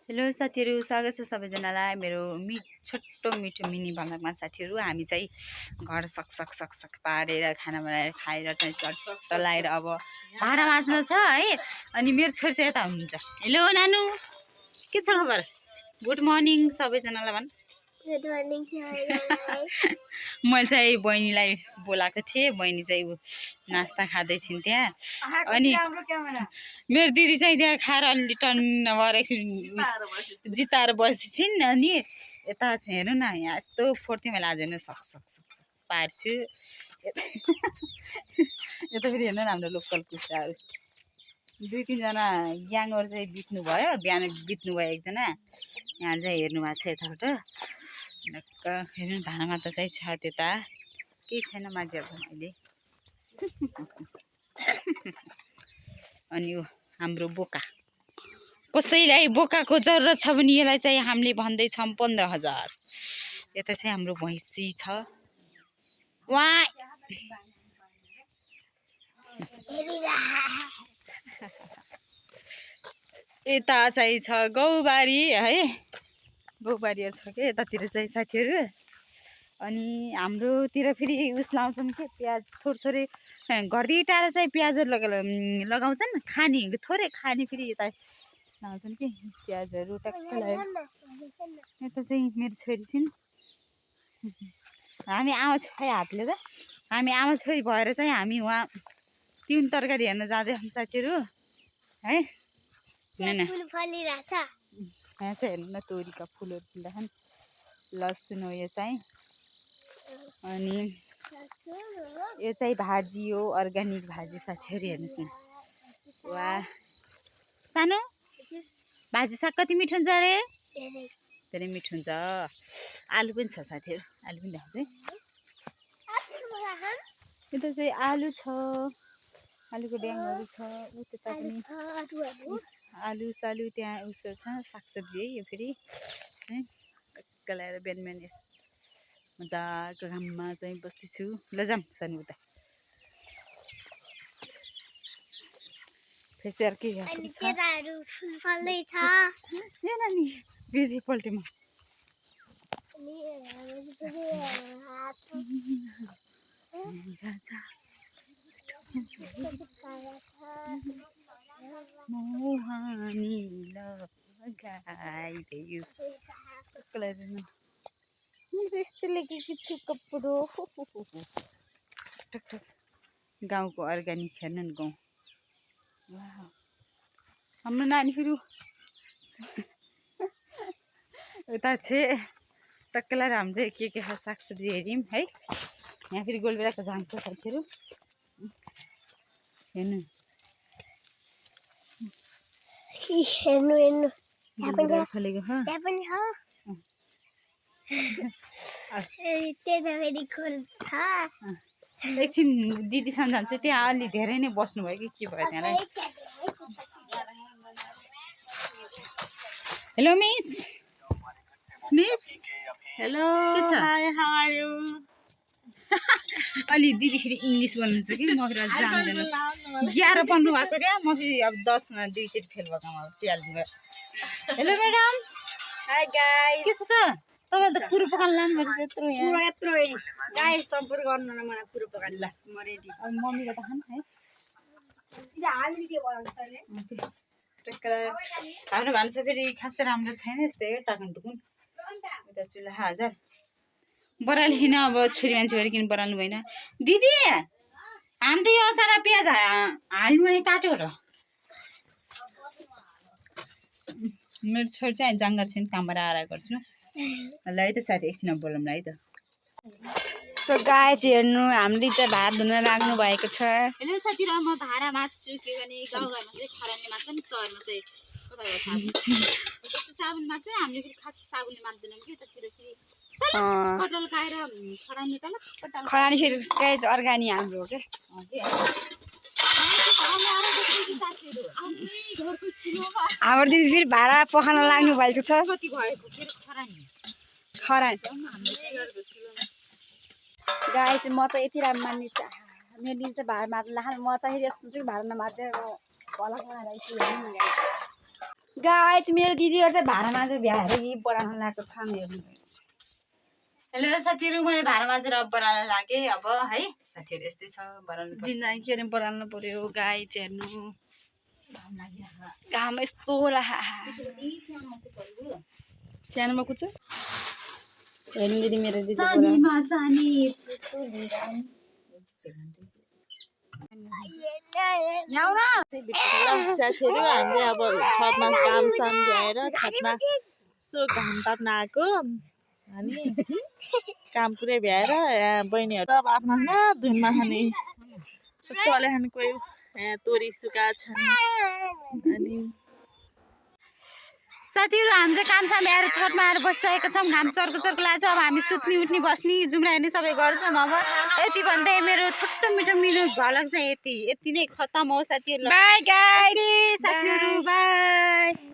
Hello साथीहरु, स्वागत छ सबैजनालाई मेरो छोटो मिठो मिनी भ्लगमा। साथीहरु, हामी चाहिँ घर सक्सक पारेर खाना बनाएर खाएर चाहिँ चट्ट लाएर अब भाँडा माझ्नु छ है। अनि मेरो छोरी चाहिँ यता हुनुहुन्छ। हेलो नानु, के छ खबर? गुड मर्निङ सबैजनालाई भन्। गुड मर्निङ मैले चाहिँ बहिनीलाई बोलाएको थिएँ। बहिनी चाहिँ नास्ता खाँदै छिन् त्यहाँ। अनि मेरो दिदी चाहिँ त्यहाँ खाएर अलि टन्न भएर एकछिन जिताएर बसेछिन्। अनि यता चाहिँ हेर्नु न, यहाँ यस्तो फोर्थ्यो मैले आज हेर्नु सक्सक पार्छु। यता फेरि हेर्नु न, हाम्रो लोकल कुखुराहरू 2-3 जना ग्याङहरू चाहिँ बित्नु भयो। बिहान बित्नु भयो एकजना, यहाँ चाहिँ हेर्नु भएको छ यताबाट। हेर्नु भाँडामा त चाहिँ छ, त्यता केही छैन, माझिहाल्छ अहिले। अनि यो हाम्रो बोका, कसैलाई बोकाको जरुरत छ भने यसलाई चाहिँ हामीले भन्दैछौँ 15,000। यता चाहिँ हाम्रो भैँसी छ। वाह, यता चाहिँ छ गौबारी है, गौबारीहरू छ के यतातिर चाहिँ साथीहरू। अनि हाम्रोतिर फेरि उस लाउँछन् के, प्याज थोरै घरदेखि टाढा चाहिँ प्याजहरू लगाउँछन्, खाने थोरै खाने फेरि यता लाउँछन् कि प्याजहरू टक्क लगायो। यता चाहिँ मेरो छोरी छिन्। हामी आमा छोरी हातले त हामी आमा छोरी भएर चाहिँ हामी वहाँ तिउन तरकारी हेर्न जाँदै साथीहरू है। यहाँ चाहिँ हेर्नु न, तोरीका फुलहरू फुल्दैछन्। लसुन हो यो चाहिँ। अनि यो चाहिँ भाजी हो, अर्ग्यानिक भाजी साथीहरू, हेर्नुहोस् न। वाह, सानो भाजी साग कति मिठो हुन्छ अरे, धेरै मिठो हुन्छ। आलु पनि छ साथीहरू, आलु पनि देखाउँछु है। यता चाहिँ आलु छ, आलुको ड्याङहरू छ। त्यता पनि आलु सालु त्यहाँ उसहरू छ, सागसब्जी है यो फेरि है। टक्क लगाएर बिहान यस्तो मजाको घाममा चाहिँ बस्दैछु। ल जाऊँ सानो उता फेसियर के पल्टेमा यस्तो लेखेको छु कपडो। गाउँको अर्ग्यानिक हेर्नु न, गाउँ। हाम्रो नानी फेरि उता चाहिँ टक्कलाई हामी चाहिँ के सागसब्जी हेऱ्यौँ है। यहाँ फेरि गोलबेडाको जान्छ साथीहरू, हेर्नु खोलेको एकछिन दिदीसँग जान्छु। त्यहाँ अलि धेरै नै बस्नुभयो कि के भयो त्यहाँलाई। हेलो मिस, मिस हेलो, के छ? अलि दिदी फेरि इङ्ग्लिस बोल्नुहुन्छ कि, म फेरि जान्दैन। 11 पढ्नु भएको त्यहाँ, म फेरि अब 10मा 2चोटि फेल भएको अब ट्याल्नु भयो। हेलो म्याडम, हाई गाइस, के छ त? तपाईँले त कुरो पकाउनु लानुभएको छ यत्रो यहाँ। यत्रो गाइस सम्पर्क गर्नु न, मलाई कुरो पकाउनु लास म रेडी। अब मम्मीको त खानु है। हाम्रो भान्सा फेरि खासै राम्रो छैन, यस्तै हो टाकुन टुकुन। उता चुल्हा हजार बराल्नु किन, अब छोरी मान्छे भएर किन बराल्नु भएन। दिदी हामी त यो अचार प्याज हाल्नु भने काट्यो र। मेरो छोरी चाहिँ जाँगर छिन्, कामबाट आएर गर्छु ल है त साथी, एकछिन बोलौँला है त। सो गाइस हेर्नु, हामीले चाहिँ भात धुन लाग्नु भएको छ। हेलो साथी, म भाँडा माझ्छु। के गर्ने, गाउँघरमा चाहिँ खरानीले माग्छ नि, सहरमा चाहिँ साबुन माग्छ। हामीले फेरि खास साबुनले माग्दैनौँ कि यतातिर फेरि कटल खाएर खरानी खरानी फेरि गाइस अर्ग्यानिक हाम्रो हो के। हाम्रो दिदी फेरि भाडा पखाल्न लाग्नु भएको छ। खरानी गाइस म त यति राम्रो मान्ने मेरो दिदी चाहिँ भाडा मार्नु लाग्छ। म चाहिँ यस्तो चाहिँ भाडा नमार्दै भला बनाएर गाइस मेरो दिदीहरु चाहिँ भाडामा चाहिँ भ्याएर यी बनाउन लागेको छन् हेर्नुहोस्। हेलो साथीहरू, मैले भाँडा माझेर अब बनाउन लागेँ अब है साथीहरू। यस्तै छ बनाउनु पर्छ। जिन्जाइ के अरे बनाउनु पर्यो गाइस हेर्नु घाम यस्तो सानोमा कुछ हेर्नु दिदी मेरो दिदी साथीहरू हामीले अब छतमा काम साम भ्याएर छतमा यसो घाम ताप्न आएको अनि काम पुरै भ्याएर बहिनीहरू अब आफ्नो आफ्नो धुनमा खाने चले खाने कोही तोरी सुका छन्। अनि साथीहरू हामी चाहिँ काम साम भ्याएर छतमा आएर बसिसकेको छौँ। घाम चर्को चर्को लाग्छ। अब हामी सुत्ने उठ्ने बस्ने जुम्रा हेर्ने सबै गर्छौँ। अब यति भन्दै मेरो छोटो मिठो भ्लग चाहिँ यति नै खतम हो साथीहरू। बाई गाइस साथीहरू बाई।